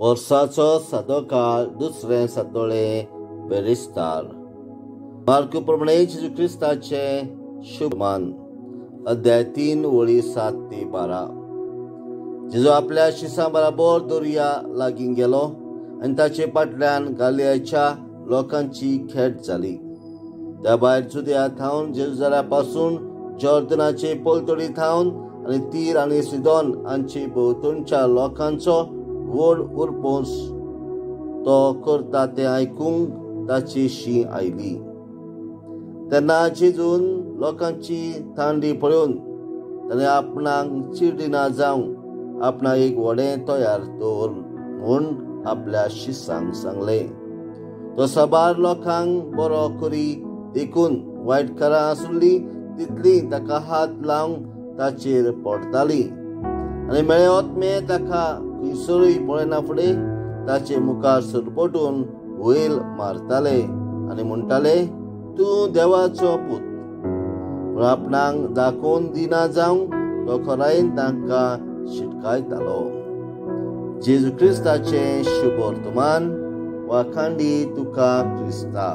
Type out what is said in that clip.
वर्साचो सादो काळ दुसरें सातोळें बेरेस्तार. मार्कू प्रमाणे जेजू क्रिस्ताचें शुभमान, अध्याय 3 वळी 7 ते 12. जेजू आपल्या शिसां बराबर दर्या लागीं गेलो आनी ताचे फाटल्यान गालियाच्या लोकांची खेट जाली. त्या भायर जुदया थावन, जेरुजाला पासून, जॉर्दनाचे पलतडी थावन आनी तीर आनी सिदोन हांचे भोंवतणच्या लोकांचो व्हड उरपोस तो करता तें आयकूंक ताची शी आयली. तेन्ना जेजून लोकांची तांडी पळोवन ताणें आपणाक चिडिना जावंक आपणाक एक व्हडें तयार दवर म्हूण आपल्या शिसांक सांगलें. तो साबार लोकांक बरो करी देखून वायटकारां आसली तितली ताका हात लावंक ताचेर पडटाली आनी मेळे ओतमे ताका खंयसरूय पळयना फुडें ताचे मुखार सरपटून वयल मारताले आनी म्हणटाले, तूं देवाचो पूत. पूण आपणाक दाखोवन दिना जावंक तो खरायेन तांकां शिटकायतालो. जेजू क्रिस्ताचें शुभ वर्तमान. वाखांडी तुका क्रिस्ता.